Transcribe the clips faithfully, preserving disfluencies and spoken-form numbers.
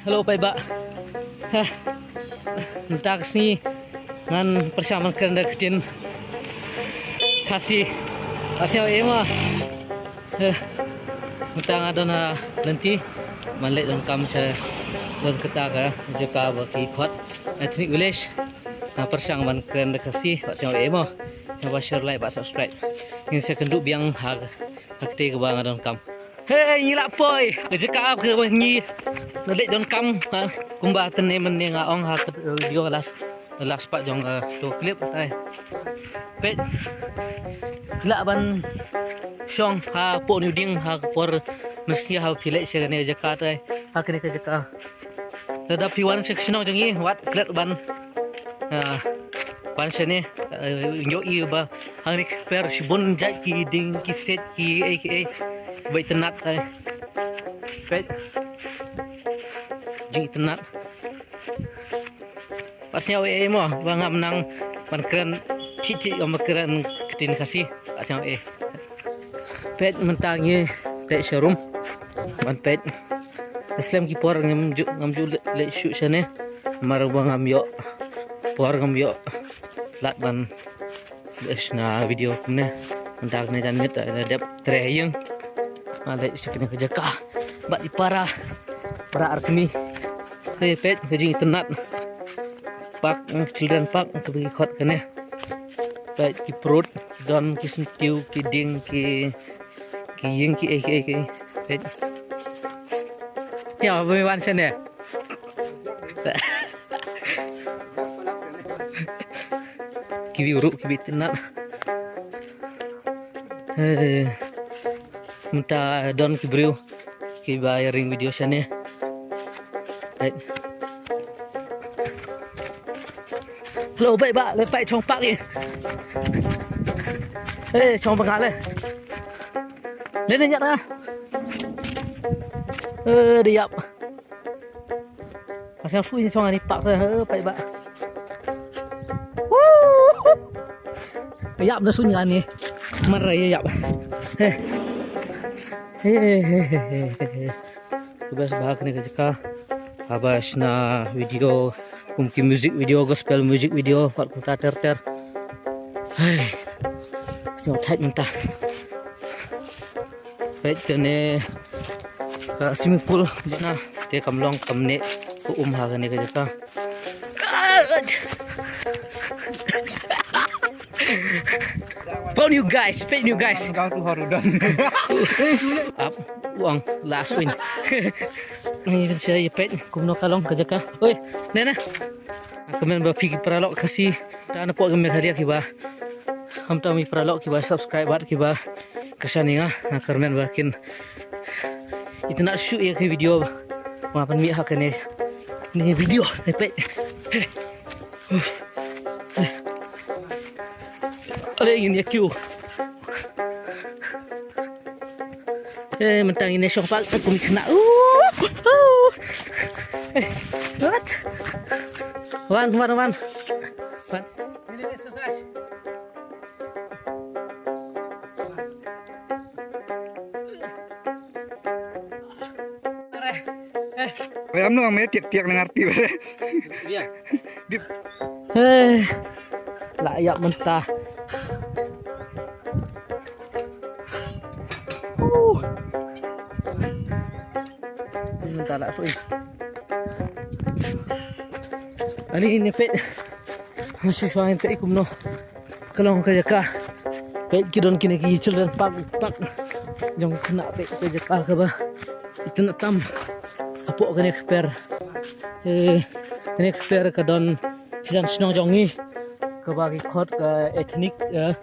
Hello paidbah. Heh. Mynta ka sngi ngan pyrshang ban kren da ka ktien Khasi. Ka sngi ïa ma. Heh. Mynta nga don ha lynti ban leit donkam sha, don kata ka jaka ba ki khot ethnic village. Nga pyrshang ban kren da ka Khasi, bad sngewbha ïa mo. Sngewbha share, like bad subscribe. Ngin sa ïakynduh biang ha, ha kata kaba nga donkam. Hei, ngi la poi. Ka jaka kaba ngi la leit donkam, ha, kumba tene mynne nga ong ha ka video last, last part jong ka, to clip, hai. Peit. Lah ban shong hapoh New Ding ha ka por mynsngi ha phi leit sha kane ka jaka, tai. Ha kane ka jaka. Lada phi wan sha ka shnong jong ngi, wat klet ban, ah, wan shane, ah, ïohi ba hangne ki kper shibun jait ki dieng, ki siej, ki ei ki ei. Ba itynnad, eh. Peit. Jingitynnad. Bad sngewbha ïa mo ba ngam nang ban kren thik thik, ngam kren ktien Khasi. Bad sngewbha ïa. Peit, mynta ngi leit sha rum ban peit. Slem ki por ngam ju, ngam ju leit, leit shuh shane. Namar ba ngam ïoh por, ngam ïoh lad ban leit shna video kumne. Mynta kane janmiet la dep treh ïing. Nga leit sha kane ka jaka bad i para, para ar kmie. Hei, peit ka jingitynnad. Park, eh, children park kaba ki khot kane. Peit ki prut, ki don, ki syntiew, ki dieng, ki, ki ïing, ki ei ki ei ki ei. Peit. Te ba me wan shane. Kiba ïuhrup, kiba itynnad. Eh, mynta don ki briew kiba ïa ring video shane. Peit. Hello, bye bye, le peit chong park ïa. Eh, chong ba nga le. Le ne ïa ra. Eh, de ïap. Ka sngewsih ni chong ani park te, eh, paidbah. Woo! Ïap da suiñ ani. Mar ïa ïap. He. He, he, he, he, he. Ka best ba kane ka jaka. Haba shna video, kum ki music video, gospel music video, pat kumta ter ter. Hai. Sngewthait mynta. Peit kane ka swimming pool jong nga, te kam long kam neh ka um ha kane ka jaka. Peit new guys, peit new guys. Up, uang last win. Ni pynshai peit kumno ka long ka jaka. Oi, ne ne. Kmen ba phi ki paralok Khasi. Ta na pok kmen hadia kiba. Ham ta mi paralok kiba subscribe bad kiba. Ka shan ïa nga, nga kyrmen ba kin itynnad shuh ïa ka video ba nga pynmih ha kane. Ni video, ni peit. Ale ngin ïa kiew. Eh, mynta ngin ïa shong park, kum i khynnah. Uh, uh. Eh, what? Wan, wan, wan. Wan. Ngin ïa exercise. Oi, am no, am tiak tiak nang arti bare. Iya. Dip. Eh, la ïap mynta. Uh. Mynta la sui. Ani ne peit. Masih suang peit kumno. Ka long ka jaka. Peit ki don kine ki children park, park. Jong ki khynnah, peit ka jaka kaba itynnad tam. Hapoh kane ka kper. Eh, kane ka kper ka don ki jan shnong jong ngi. Kaba ki khot ka ethnic, eh,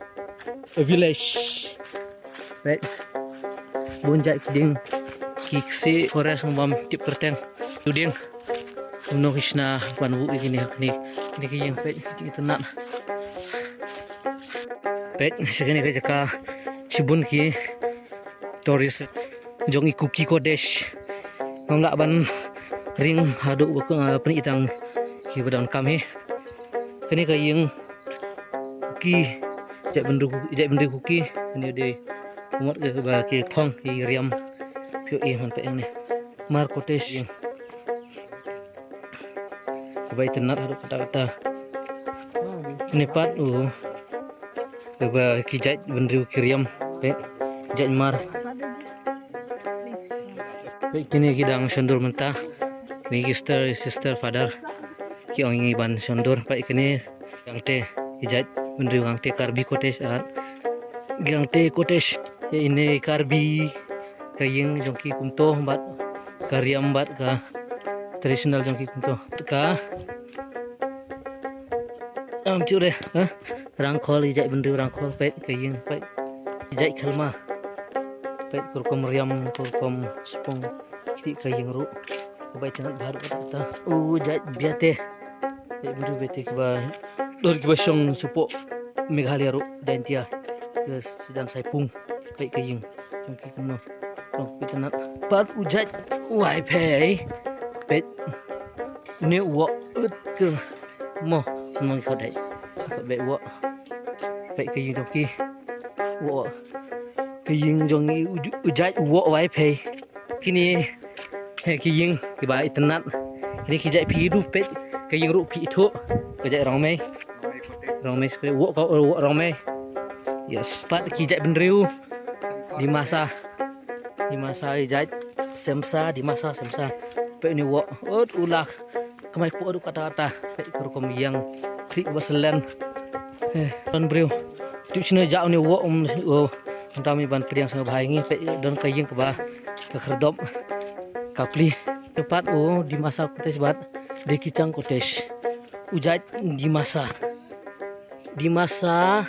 village. Peit. Bun jait ki dieng. Ki ksih forest ngam tip kyrteng. Ki dieng. Kumno ki shna ban buh ïa kine ha kine. Kine ki ïing, peit, ki itynnad. Peit, sha kane ka jaka shibun ki tourist jong i Kuki Kodesh. Ngam lah ban ring haduh ba ka, ah, pyni tang kiba donkam hi. Kane ka ïing Kuki, jaitbynriew Ku-, jaitbynriew Kuki, kane dei ka mot kaba ki phong ki riam. Phi ïohi man peit hangne. Mar Kodesh ïing. Ba itynnad haduh katta katta. Une pat u ba ki jait bynriew ki riam. Peit, jait mar. Peit kine ki dang shondur mynta. Kine ki sister, sister, father. Ki ong ngi ban shondur. Peit kine Gangte, i jait bynriew Gangte, Karbi cottage, ah. Gangte cottage. Ine i Karbi, ka ïing jong ki kumto bad ka riam bad ka traditional jong ki kumto. Ka, am, tu de, ha? Rangkhol, i jait bynriew Rangkhol, peit ka ïing, peit. I jait khlem, peit, ka rukom riam, ka rukom spong. Ki ka ïing ruh. Kaba itynnad bha ruh kata. U jait Biate. Jait bynriew Biate kiba don kiba shong shapoh Meghalaya ruh, Jaintia. Ki sajan Saipung. Peit ka ïing jong ki kumno. Long peit itynnad. Pat u jait Waiphei. Peit. Une u woh ut ka mo. Nong khot dei. Khot beit woh. Peit ka ïing jong ki. Woh. Ka ïing jong i u ju-, u jait u woh Waiphei. Kine, he, ki ïing kiba itynnad. Kine ki jait phi du peit, ka ïing ruh phi ithuh. Ka jait Rongmei. Rongmei skul, woh ka, woh Rongmei. Yes. Pat ki jait bynriew. Dimasa. Dimasa i jait. Semsa, Dimasa, Semsa. Peit une woh. Ot u lak. Kamai kpoh ruh katta katta. Peit ka rukom ïing. Khlieh kaba slen. Eh, don briew. Tip shano jia une woh, um, oh, mynta mi ban pdiang sngewbha ïa ngi, peit don ka ïing kaba ka khyrdop. Ka pli. Te pat, oh, Dimasa cottage bad Bekichang cottage. U jait Dimasa. Dimasa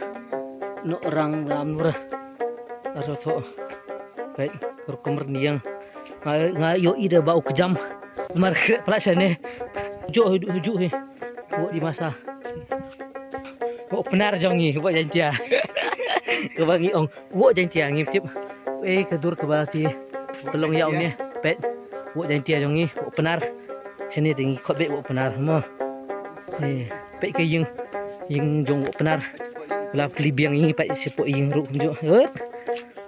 Nohrang Lamnura. Aso tho. Peit, ka rukom rniang. Nga, nga ïohi da ba u kjam. Mar khreh pla shane. Ju, ju, ju, he. Woh Dimasa. Woh Pnar jong ngi, woh Jaintia. Kaba ngi ong, woh Jaintia ngi tip. Eh, ka dur kaba ki pynlong ïa une. Peit, woh Jaintia jong ngi, woh Pnar. Shane te ngi khot beit woh Pnar mo. Eh, peit ka ïing, ïing jong woh Pnar. La pli biang ïing, peit shapoh ïing ruh kumjuh. Eh,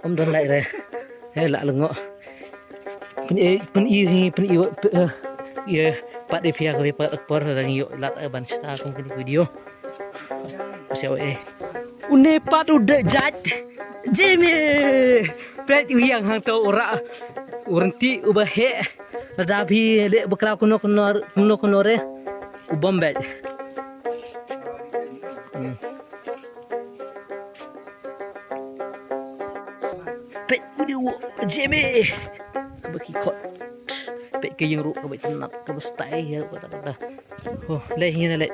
ym don lait re. Eh, la lyngngoh. Pyn-i, pyn-i, pyn-i, eh, ïa, pat ïa phi ïa kawei pat ka por, lada ngi ïoh lad, eh, ban shna kum kine ki video. Sia, eh. Une pat u dei jait Jimmy. Peit u ïeng hangto u rah u rynti uba heh. Lada phi leh bakla kumno kumno, kumno kumno re. U bym beit. Hmm. Peit une u Jimmy. Kaba ki khot. Peit ka ïing ruh kaba itynnad, kaba style ruh kata kata. Oh, leit ngi na leit.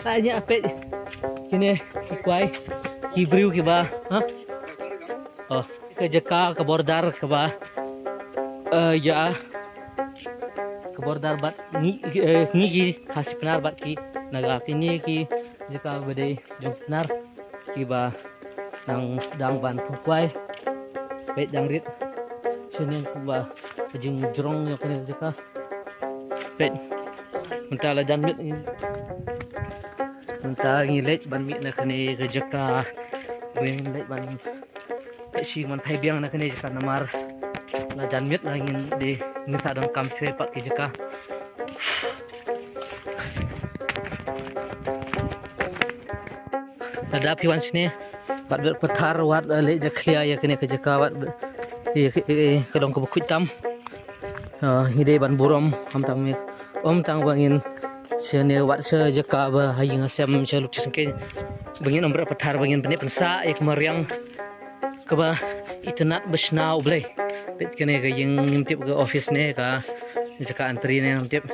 Ai nia peit. Kine ki kwai. Ki briew kiba, ha? Oh, ka jaka ka border kaba. Eh, ïa. Ka border bad ngi, eh, ngi ki Khasi Pnar bad ki Naga. Kine ki jaka ba dei jong Pnar kiba nang sdang ban pynkwai. Peit dang rit. Shane kumba ka jingjrong jong kane ka jaka. Peit. Mynta la jan miet ngi. Mynta ngi leit ban mih na kane ka jaka. Ngi leit ban Shi man phai biang na kane jaka namar la jan miet la ngin dei ngin sa donkam shwe pat ki jaka. Lada phi wan shane wat bad pathar wat, eh, leh jakhlia ïa kane ka jaka wat bad, eh, eh, eh, ka long kaba khuid tam. Ah, ngi dei ban burom, ym tang me, ym tang ba ngin shane wat sha jaka ba ha ïing ha sem sha lut sha sengkeiñ. Ba ngin ym bret pathar ba ngin pynneh pynsah ïa ka mariang kaba itynnad ba shna U Blei. Peit kane ka ïing ngim tip ka office ne ka jaka entry ne ngim tip.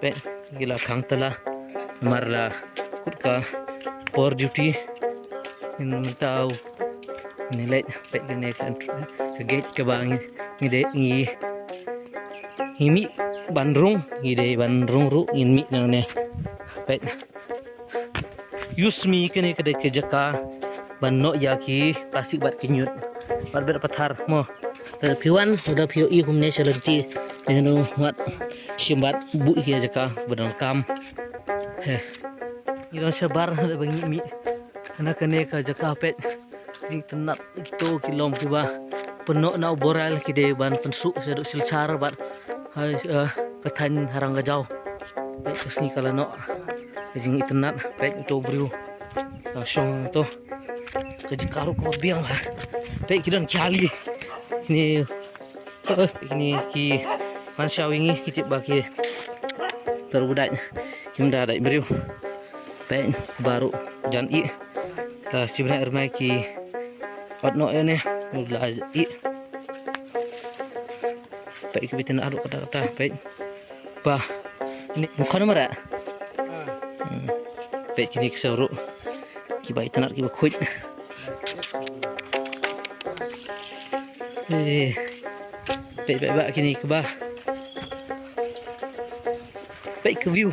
Peit ki la khang tala namar la kut ka por duty. Ngin mynta u Ngi leit, peit kane ka, ka gate kaba ngi, ngi dei, ngi, ngi mih ban rung, ngi dei ban rung ruh, ngin mih nangne. Peit. Use me kane ka dei ka jaka ban noh ïa ki plastik bad ki ñiut. Bad bret pathar mo. Te phi wan, da phi ïohi kumne sha lynti. Te ngi wat shim bad buh ïa ki jaka ba donkam. He. Ngi don shabar da ba ngi mih. Na kane ka jaka peit. Jingtynnat kito ki lom kiba pynnoh na u Borail ki dei ban pynsuh shaduh Silchar bad, hai, eh, ka thaiñ Harangajao. Peit ka sngi ka la noh. Ka jingitynnat, peit uto u briew. Ka shong to. Ka jaka ruh kaba biang bha. Peit ki don ki hali. Kine, eh, kine ki man sha ïa ngi ki tip ba ki tyrwa dait. Kim da dait briew. Peit baroh jan ïeh. La shi bnai ar bnai ki ot noh ïa ne. La ïeh. Peit ki bitin adu kata kata, peit. Ba. Ni mukhan mara. Hmm. Peit kine ki saru. Kiba itynnat kiba khuid. Eh. Peit, peit ba kine kiba. Peit ka view.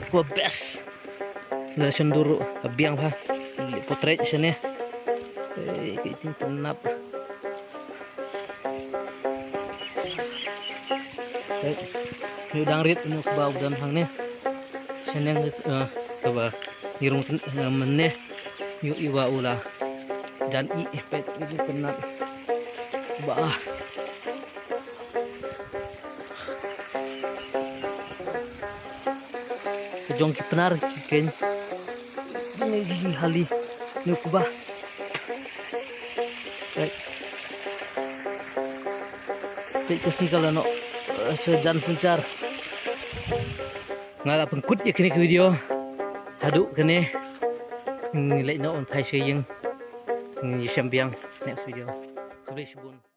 Ka best. La shan dur ka biang bha. Ki portrait shane. Peit ka itynnat. Peit. Ngi dang rit ngi ba u don hangne. Shaneng, eh, kaba ngi rung tyn-, eh, mynne. Ngi ïohi ba u la jan ïeh, peit itynnat. Ba. Ka jong ki Pnar ki keiñ. Kine ki hali ne u kba. Peit. Peit ka sngi ka la noh, eh, sa jan synshar. Nga la pynkut ïa kane ka video haduh kane. Ngi leit noh ban phai sha ïing. Ngi shem biang next video. Khublei shibun.